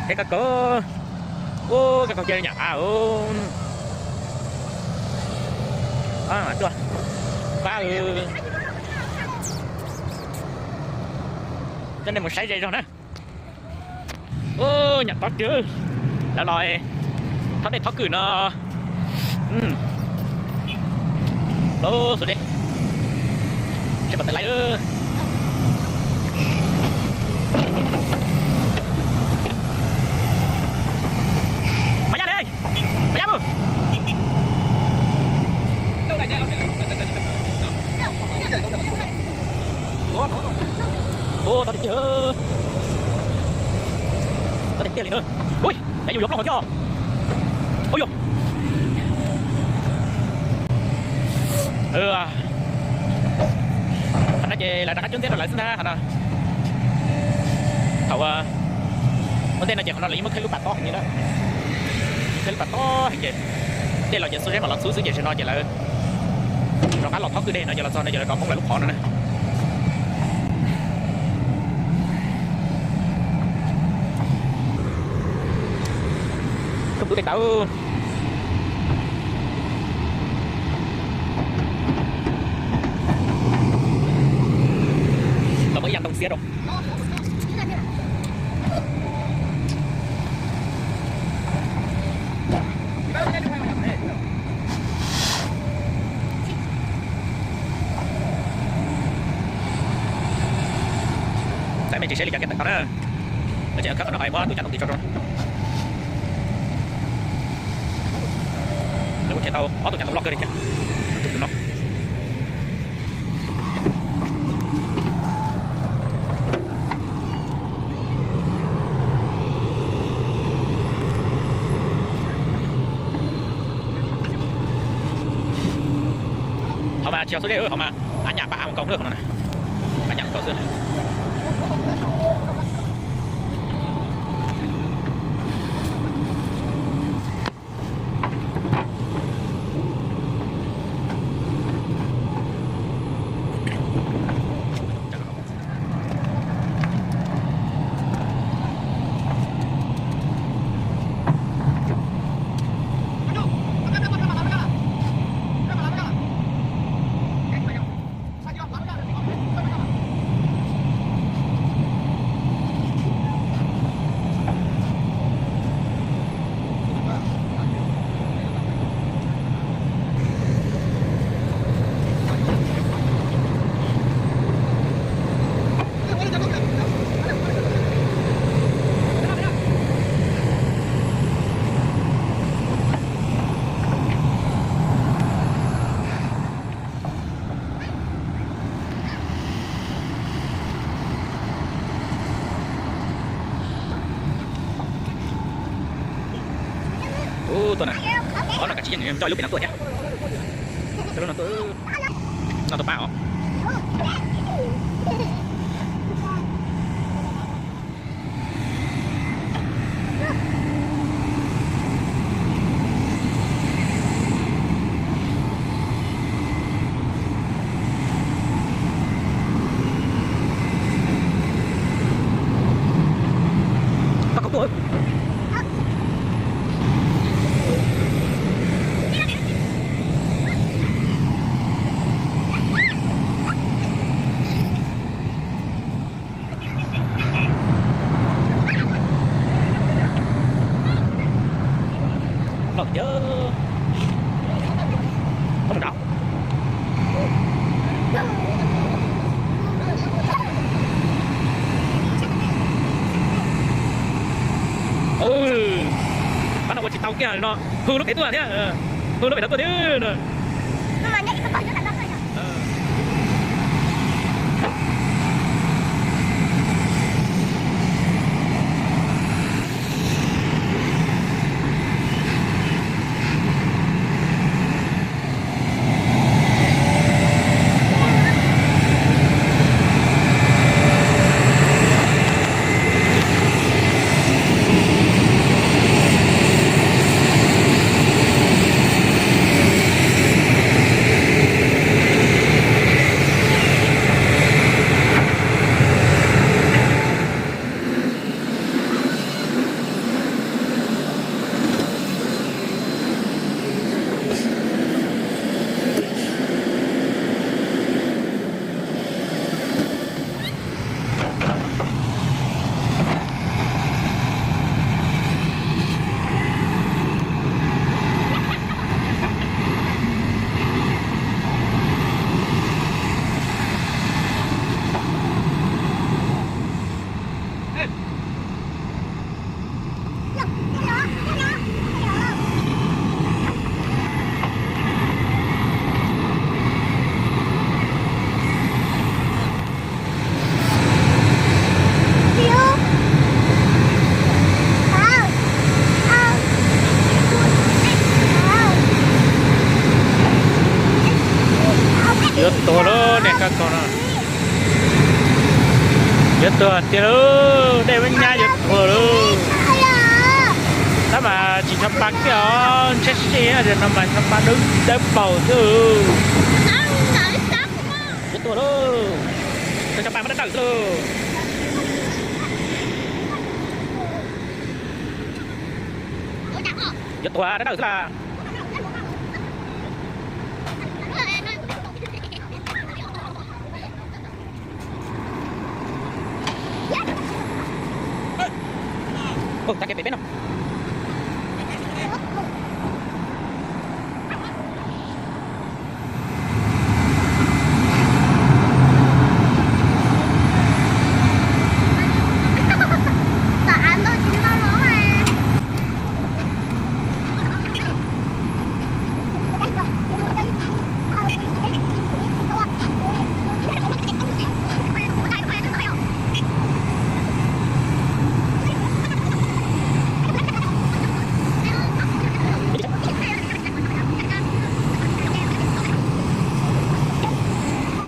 Qheb kab kaug. Ub, kab kaug cia li nyam av. Tuaj, pab. Coj nej mus saib ze zog na. Ub, nyam tob tiag. Lawv los thob dej thob kwm no. Lub xus dej, seb puas tawm laiv. Mas yaj li, mas yaj mus. Ub, tob tiag tiag. Tob tiag tiag li na. Ui, yog yus yuav plooj hauv thiab. Ub yus. Qhov no ces lawv rov qab cuab ntxiab rau lawv xwb ntag qhov no. Thaum ua ntej no ces qhov no lawv yeej muab khawb lub pas tob heev li na. Khawb lub pas tob heev ces tej los ces xuab zeb mam los txhub xwb ces zaum no ces lawv rov qab los thob kwj deg no ces los txog no ces lawv rov poob lawv lub qhov no na. Koj pub tej tau. Los muaj ib yam ntoo xiab rau. Thaij me ntsis saib li cas kiag tawm tau na. Lawv tseem khawb qhov no, muab tus caj ntoo tiv tso rau. Lawv kuj tau ob tug caj ntoo loj kawg li thiab. Tus no. Qhov mas tsis yog xuab zeb, qhov mas av nyam pab av nkaus na, qhov no na. Av nyam nkaus xwb. Ub, tuaj na. Ob no kav tsij yeej coj ib lub pem no tuaj thiab. Coj lub no tuaj. No tuaj pab os. Loj tiag. Koj mus nrad. Pab no ua tsis tau kiag no. Hu lub pem tuaj thiab. Hu lub pem no tuaj thiab. Tuag lauj, niam koj kaug no. Yuav tuag tiag lauj, dej muab nyab yuav tuag lauj. Tab mas tsis ncho pa kiag os, ntshiab sij no mas ncho pa dawb dawb paug xwb. Yuav tuag lauj, ncho pa muab dawb dawb xwb lauj. Yuav tuag dawb dawb xwb las. Ua, tag kev pem peb no.